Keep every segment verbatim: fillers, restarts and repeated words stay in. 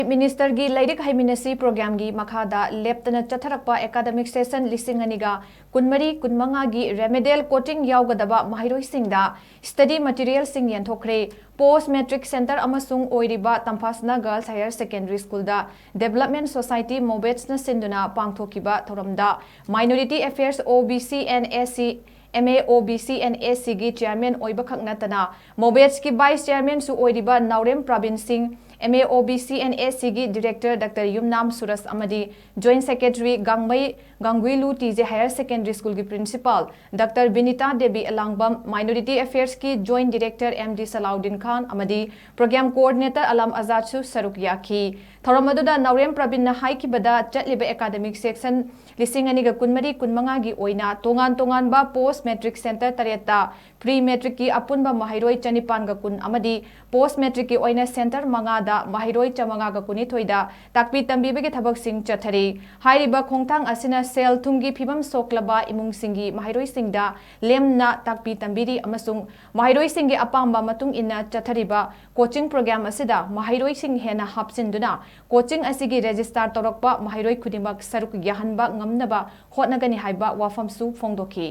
ꯃꯤꯅꯤꯁꯇꯔꯒꯤ ꯂꯥꯏꯔꯤꯛ ꯍꯩꯃꯤꯟꯅꯁꯤ ꯄ꯭ꯔꯣꯒ꯭ꯔꯥꯝꯒꯤ ꯃꯈꯥꯗ ꯂꯦꯞꯇꯅ ꯆꯠꯊꯔꯛꯄ ꯑꯦꯀꯥꯗꯃꯤꯛ ꯁꯦꯁꯟ ꯂꯤꯁꯤꯡ ꯑꯅꯤꯒ ꯀꯨꯟꯃꯔꯤ ꯀꯨꯟꯃꯉꯥꯒꯤ ꯔꯦꯃꯦꯗꯤꯌꯦꯜ ꯀꯣꯆꯤꯡ ꯌꯥꯎꯒꯗꯕ ꯃꯍꯩꯔꯣꯏꯁꯤꯡꯗ ꯁ꯭ꯇꯗꯤ ꯃꯦꯇꯤꯔꯤꯌꯦꯜꯁꯤꯡ ꯌꯦꯟꯊꯣꯛꯈ꯭ꯔꯦ꯫ ꯄꯣꯁ ꯃꯦꯇ꯭ꯔꯤꯛ ꯁꯦꯟꯇꯔ ꯑꯃꯁꯨꯡ ꯑꯣꯏꯔꯤꯕ ꯇꯝꯐꯥꯁꯅꯥ ꯒꯔꯜꯁ ꯍꯥꯌꯔ ꯁꯦꯀꯦꯟꯗꯔꯤ ꯁ꯭ꯀꯨꯜꯗ ꯗꯦꯕꯂꯞꯃꯦꯟ ꯁꯣꯁꯥꯏꯇꯤ ꯃꯣꯕꯦꯠꯁꯅ ꯁꯤꯟꯗꯨꯅ ꯄꯥꯡꯊꯣꯛꯈꯤꯕ ꯊꯧꯔꯝꯗ Minority Affairs, O B C and S C, M A O B C and S Cꯒꯤ ꯆꯤꯌꯥꯔꯃꯦꯟ ꯑꯣꯏꯕꯈꯛ ꯅꯠꯇꯅ ꯃꯣꯕꯦꯠꯁꯀꯤ ꯚꯥꯏꯁ ꯆꯤꯌꯥꯔꯃꯦꯟꯁꯨ ꯑꯣꯏꯔꯤꯕ ꯅꯥꯎꯔꯦꯝ ꯄ꯭ꯔꯕꯤꯟ ꯁꯤꯡ, M A O B C and S Cꯒꯤ ꯗꯤꯔꯦꯛꯇꯔ ꯗꯥꯛꯇꯔ ꯌꯨꯝꯅꯥꯝ ꯁꯨꯔꯁ ꯑꯃꯗꯤ joint secretary Gangmei Gangguilu T J higher secondary ꯁ꯭ꯀꯨꯜꯒꯤ principal doctor Binita Devi Alangbam, minority ꯑꯦꯐꯤꯌꯔꯁꯀꯤ joint director M D Salauddin Khan ꯑꯃꯗꯤ ꯄ꯭ꯔꯣꯒ꯭ꯔꯥꯝ ꯀꯣꯑꯣꯔꯗꯤꯅꯦꯇꯔ ꯑꯂꯥꯝ ꯑꯖꯥꯗꯁꯨ ꯁꯔꯨꯛ ꯌꯥꯈꯤ꯫ ꯊꯧꯔꯝ ꯑꯗꯨꯗ ꯅꯥꯎꯔꯦꯝ ꯄ꯭ꯔꯕꯤꯟꯅ ꯍꯥꯏꯈꯤꯕꯗ, ꯆꯠꯂꯤꯕ ꯑꯦꯀꯥꯗꯃꯤꯛ ꯁꯦꯁꯟ ꯂꯤꯁꯤꯡ ꯑꯅꯤꯒ ꯀꯨꯟꯃꯔꯤ ꯀꯨꯟꯃꯉꯥꯒꯤ ꯑꯣꯏꯅ ꯇꯣꯉꯥꯟ ꯇꯣꯉꯥꯟꯕ ꯄꯣꯁ ꯃꯦꯇ꯭ꯔꯤꯛ ꯁꯦꯟꯇꯔ ꯇꯔꯦꯠꯇ ꯄ꯭ꯔꯤ ꯃꯦꯇ꯭ꯔꯤꯛꯀꯤ ꯑꯄꯨꯟꯕ ꯃꯍꯩꯔꯣꯏ ꯆꯅꯤꯄꯥꯟꯒ ꯀꯨꯟ ꯑꯃꯗꯤ ꯄꯣꯁ ꯃꯦꯇ꯭ꯔꯤꯛꯀꯤ ꯑꯣꯏꯅ ꯁꯦꯟꯇꯔ ꯃꯉꯥꯗ ꯃꯍꯩꯔꯣꯏ ꯆꯥꯃꯉꯥꯒ ꯀꯨꯟꯅꯤꯊꯣꯏꯗ ꯇꯥꯛꯄꯤ ꯇꯝꯕꯤꯕꯒꯤ ꯊꯕꯛꯁꯤꯡ ꯆꯠꯊꯔꯤ꯫ ꯍꯥꯏꯔꯤꯕ ꯈꯣꯡꯊꯥꯡ ꯑꯁꯤꯅ ꯁꯦꯜ ꯊꯨꯝꯒꯤ ꯐꯤꯕꯝ ꯁꯣꯛꯂꯕ ꯏꯃꯨꯡꯁꯤꯡꯒꯤ ꯃꯍꯩꯔꯣꯏꯁꯤꯡꯗ ꯂꯦꯝꯅ ꯇꯥꯛꯄꯤ ꯇꯝꯕꯤꯔꯤ ꯑꯃꯁꯨꯡ ꯃꯍꯩꯔꯣꯏꯁꯤꯡꯒꯤ ꯑꯄꯥꯝꯕ ꯃꯇꯨꯡ ꯏꯟꯅ ꯆꯠꯊꯔꯤꯕ ꯀꯣꯆꯤꯡ ꯄ꯭ꯔꯣꯒ꯭ꯔꯥꯝ ꯑꯁꯤꯗ ꯃꯍꯩꯔꯣꯏꯁꯤꯡ ꯍꯦꯟꯅ ꯍꯥꯞꯆꯤꯟꯗꯨꯅ ꯀꯣꯆꯤꯡ ꯑꯁꯤꯒꯤ ꯔꯦꯖꯤꯁꯇꯥꯔ ꯇꯧꯔꯛꯄ ꯃꯍꯩꯔꯣꯏ ꯈꯨꯗꯤꯡꯃꯛ ꯁꯔꯨꯛ ꯌꯥꯍꯟꯕ ꯉꯝꯅꯕ ꯍꯣꯠꯅꯒꯅꯤ ꯍꯥꯏꯕ ꯋꯥꯐꯝꯁꯨ ꯐꯣꯡꯗꯣꯛꯈꯤ꯫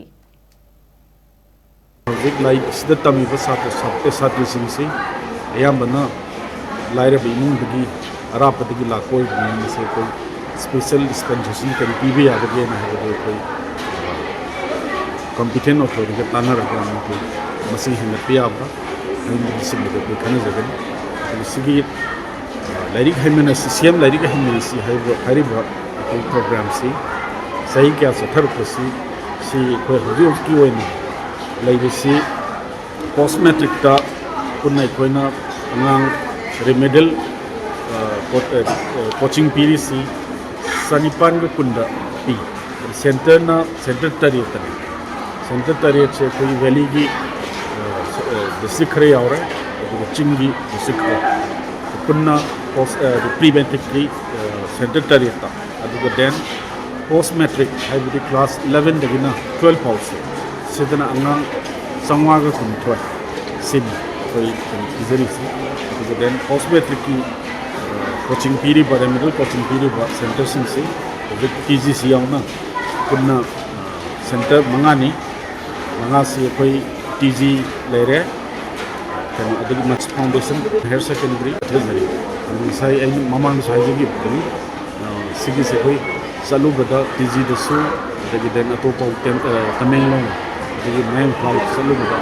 ꯍꯧꯖꯤꯛ ꯂꯥꯏꯔꯤꯛ ꯑꯁꯤꯗ ꯇꯝꯃꯤꯕ ꯁꯥꯇ꯭ꯔ ꯁꯥꯇ꯭ꯔ ꯁꯥꯇ꯭ꯔꯤꯁꯤꯡꯁꯤ ꯑꯌꯥꯝꯕꯅ ꯂꯥꯏꯔꯕ ꯏꯃꯨꯡꯗꯒꯤ ꯑꯔꯥꯞꯄꯗꯒꯤ ꯂꯥꯛꯄ ꯑꯣꯏꯕꯅꯤꯅ ꯃꯁꯤ ꯑꯩꯈꯣꯏ ꯁ꯭ꯄꯦꯁꯦꯜ ꯗꯤꯁꯄꯦꯟꯁꯦꯁꯟ ꯀꯔꯤ ꯄꯤꯕ ꯌꯥꯕꯒꯦꯅ ꯍꯥꯏꯕꯗꯨ ꯑꯩꯈꯣꯏ ꯀꯝꯄꯤꯇꯦꯟ ꯑꯣꯊꯣꯔꯤꯇꯤꯒ ꯇꯥꯟꯅꯔꯒ ꯑꯩꯈꯣꯏ ꯃꯁꯤꯡ ꯍꯦꯟꯒꯠꯄ ꯌꯥꯕ꯭ꯔꯥ ꯍꯥꯏꯕꯒꯤ ꯁꯤꯟꯕꯗ ꯑꯩꯈꯣꯏ ꯈꯟꯅꯖꯒꯅꯤ꯫ ꯑꯗꯨꯒ ꯁꯤꯒꯤ ꯂꯥꯏꯔꯤꯛ ꯍꯩꯃꯤꯟꯅꯁꯤ, ꯁꯤ ꯑꯦꯝ ꯂꯥꯏꯔꯤꯛ ꯍꯩꯃꯤꯟꯅꯁꯤ ꯍꯥꯏꯕ ꯍꯥꯏꯔꯤꯕ ꯑꯩꯈꯣꯏ ꯄ꯭ꯔꯣꯒ꯭ꯔꯥꯝꯁꯤ ꯆꯍꯤ ꯀꯌꯥ ꯆꯠꯊꯔꯛꯄꯁꯤ ꯁꯤ ꯑꯩꯈꯣꯏ ꯍꯧꯖꯤꯛ ꯍꯧꯖꯤꯛꯀꯤ ꯑꯣꯏꯅ ꯂꯩꯔꯤꯁꯤ ꯄꯣꯁ ꯃꯦꯇ꯭ꯔꯤꯛꯇ ꯄꯨꯟꯅ ꯑꯩꯈꯣꯏꯅ ꯑꯉꯥꯡ ꯔꯤꯃꯦꯗꯤꯌꯦꯜ ꯀꯣꯆꯤꯡ ꯄꯤꯔꯤꯁꯤ ꯆꯅꯤꯄꯥꯟꯒ ꯀꯨꯟꯗ ꯄꯤ꯫ ꯁꯦꯟꯇꯔꯅ ꯁꯦꯟꯇꯔ ꯇꯔꯦꯠꯇꯅꯤ꯫ ꯁꯦꯟꯇꯔ ꯇꯔꯦꯠꯁꯦ ꯑꯩꯈꯣꯏꯒꯤ ꯚꯦꯂꯤꯒꯤ ꯗꯤꯁꯇ꯭ꯔꯤꯛ ꯈꯔ ꯌꯥꯎꯔꯦ, ꯑꯗꯨꯒ ꯆꯤꯡꯒꯤ ꯗꯤꯁꯇ꯭ꯔꯤꯛ ꯈꯔ, ꯄꯨꯟꯅ ꯄꯣꯁ ꯄ꯭ꯔꯤ ꯃꯦꯇ꯭ꯔꯤꯛꯀꯤ ꯁꯦꯟꯇꯔ ꯇꯔꯦꯠꯇ, ꯑꯗꯨꯒ ꯗꯦꯟ ꯄꯣꯁ ꯃꯦꯇ꯭ꯔꯤꯛ ꯍꯥꯏꯕꯗꯤ ꯀ꯭ꯂꯥꯁ ꯏꯂꯚꯦꯟꯗꯒꯤꯅ ꯇꯨꯋꯦꯜꯐ ꯐꯥꯎꯁꯦ, ꯁꯤꯗꯅ ꯑꯉꯥꯡ ꯆꯥꯝꯃꯉꯥꯒ ꯀꯨꯟꯅꯤꯊꯣꯏ ꯁꯤꯅꯤ ꯑꯩꯈꯣꯏ ꯀꯩꯅꯣ ꯄꯤꯖꯔꯤꯁꯤ꯫ ꯑꯗꯨꯒ ꯗꯦꯟ ꯄꯣꯁ ꯃꯦꯇ꯭ꯔꯤꯛꯀꯤ ꯀꯣꯆꯤꯡ ꯄꯤꯔꯤꯕ, ꯔꯦꯃꯤꯗꯤꯌꯦꯜ ꯀꯣꯆꯤꯡ ꯄꯤꯔꯤꯕ ꯁꯦꯟꯇꯔꯁꯤꯡꯁꯤ ꯍꯧꯖꯤꯛ ꯇꯤ ꯖꯤꯁꯤ ꯌꯥꯎꯅ ꯄꯨꯟꯅ, ꯑ, ꯁꯦꯟꯇꯔ ꯃꯉꯥꯅꯤ꯫ ꯃꯉꯥꯁꯤ ꯑꯩꯈꯣꯏ ꯇꯤ ꯖꯤ ꯂꯩꯔꯦ, ꯀꯩꯅꯣ, ꯑꯗꯒꯤ ꯃꯁ ꯐꯥꯎꯟꯗꯦꯁꯟ, ꯍꯥꯌꯔ ꯁꯦꯀꯦꯟꯗꯔꯤ, ꯂꯩꯔꯦ꯫ ꯑꯗꯨ ꯉꯁꯥꯏ ꯑꯩꯅ ꯃꯃꯥꯡꯗꯁꯨ ꯍꯥꯏꯖꯈꯤꯕꯗꯨꯅꯤ, ꯑ, ꯁꯤꯒꯤꯁꯦ ꯑꯩꯈꯣꯏ ꯆꯠꯂꯨꯕꯗ ꯇꯤ ꯖꯤꯗꯁꯨ, ꯑꯗꯒꯤ then ꯑꯇꯣꯞꯄ ꯀꯦꯝ-, ꯑ, ꯇꯃꯦꯡꯂꯣꯡ, ꯑꯗꯒꯤ ꯃꯌꯥꯡ ꯏꯝꯐꯥꯜ ꯆꯠꯂꯨꯕꯗ